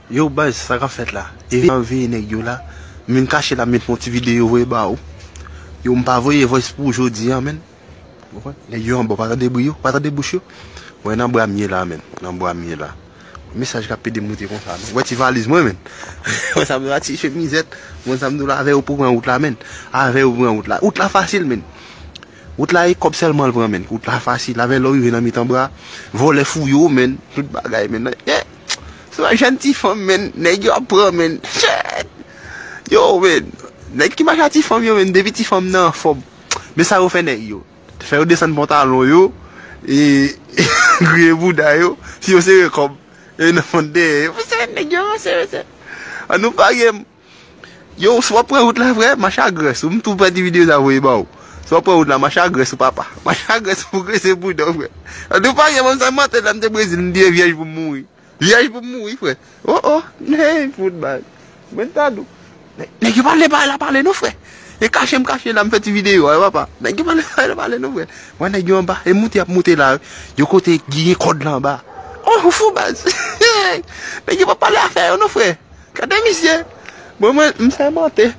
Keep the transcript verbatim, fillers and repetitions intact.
Yo, baz, sa k ap fèt la? Evè an veye nèg yo la. M vin kache la, m met yon ti videyo voye ba ou. Yo, m pa voye voice pou jodi a, menn. Ou konprann? Nèg yo anba, w pa tande bri yo, w pa tande bouch yo. Mwen nan bra m ye la, menn. Nan bra m ye la. Mesaj k ap pede moute konsa, menn. Wè ti valiz mwen, menn. Wè sa m di w la, ti chemizèt. Mwen sa m di w la, avè yo pou pran wout la, menn. Avè yo pou pran wout la. Wout la fasil, menn. Wout la e kòb sèlman l pran, menn. Wout la fasil. Avè lè w rive nan mitan bra, vòlè fouye w, menn. Tout bagay, menn. Eh, se yon jèn ti fanm, menn. Nèg yo ap pran, menn. Shit! Yo, menn. Nèg ki mache a ti fanm yo, menn. Depi ti fanm nan anfòm. Men sa yo fè nèg yo. Fè yo desann pantalon yo. E griye bouda yo. Si yo sere kòb. E nan fon dèyè yo. Mesye, nèg yo ranse, mesye. An nou pare m. Yo, si w ap pran wout la, frè, mache a grès ou. M tou pran ti videyo sa voye ba w. Si w ap pran wout la, mache a grès ou, papa. Mache a grès pou grese bouda w, frè. An nou pare m, sa mantè la, m te Brezil, m vye vyèj pou m mouri. Vyèj pou m mouri, frè. Oh, oh, hey, fout bal. Mwen ta dou. Nèg, nèg yo pale, pale, pale, non, frè. E kache m kache la, m fè ti videyo, a, papa. Nèg yo pale, pale, pale, non, frè. Mwen, nèg yo anba, e moute ap moute la, wi. Yo kote ki gen kòd la anba. Oh, ou fou, baz. Nèg yo pa pale afè yo, non, frè. Gade misye. Bon, mwen, m sèmante.